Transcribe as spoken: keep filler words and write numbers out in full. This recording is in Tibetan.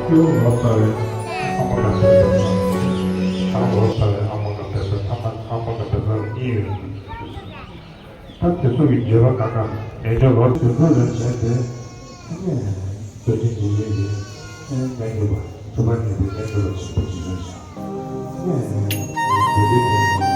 ལོ་ལོ་ཙཱ་བའི་ཨ་མ་དང་བསྡད་པའི་ཨ་ལོ་ཙཱ་བའི་ཨ་མ་དང་བསྡད་པའི་ཨ་མ་ཨ་མ་དང་བསྡད་པའི་གཉིས་ཡོད། ད་དེ་ཚོ་གི་འགྱུར་བ་གང་གང་མེད་ཀྱང་ལོ་དེ་ཚོ་ལས་བྱས་ཏེ་ནས་བོད་དོན་བྱེད་ཡས་ཀྱི་སྨན་གྱི་བ་ཐུབ་པ་ཉིད་དུ་སྨན་གྱི་བ་ཆེན་པོ་ཞིག་བཟོས་ཤིང་། ནས་བོད་དོན་བྱེད་ཡས་